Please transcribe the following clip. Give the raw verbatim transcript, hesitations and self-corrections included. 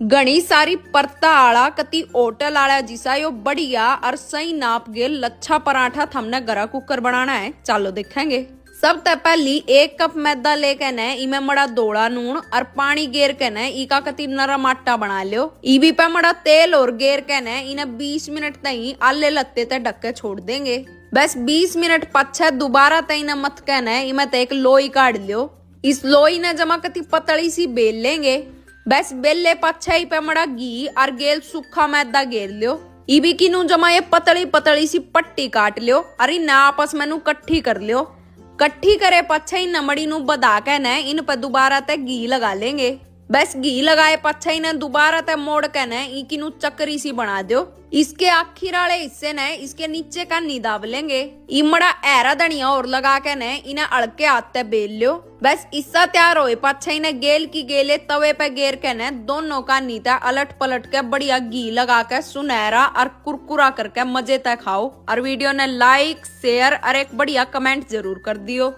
घणी सारी परता आला कती होटल आला जिसा यो बढ़िया और सही नाप गेल लच्छा पराठा थमने घरा कुकर बनाना है, चालो देखेंगे। सब तै पहली एक कप मैदा लेके ने इमे मड़ा धोला नून और पानी गेर के ने इका कती नरम आटा बना लियो। इबी पे मड़ा तेल और गेर के ने इने बीस मिनट ताई आले लत्ते ते ढक के छोड़ देंगे। बस बीस मिनट पाछे दोबारा ताई ने मथ के ने इमे ते एक लोई काढ़ लियो। इस लोई ने जमा कती पतली सी बेल लेंगे। बस बेले पाछे ही पे मड़ा घी और गेल सूखा मैदा गेर लियो। इबी किनू जमा ये पतली पतली सी पट्टी काट लियो और इन्हें आपस में नू कट्ठी कर लियो। कट्ठी करे पाछे इन नमड़ी नू बधा के ने इन पे दोबारा ते घी लगा लेंगे। बस घी लगाए पाछे इन्हें दोबारा ते मोड़ के ने इकी नू चक्री सी बना दो। इसके आखिर वाले हिस्से ने इसके नीचे का नी दाब लेंगे। इमड़ा ऐरा धनिया और लगा के ने इन्हें हल्के हाथ ते बेल लियो। बस इस्सा तैयार होए पाछे इन्हें गेल की गेले तवे पे गेर के ने दोनों का नी ते अलट पलट के बढ़िया घी लगा के सुनहरा और कुरकुरा करके मजे ते खाओ। और वीडियो ने लाइक, शेयर और एक बढ़िया कमेंट जरूर कर दियो।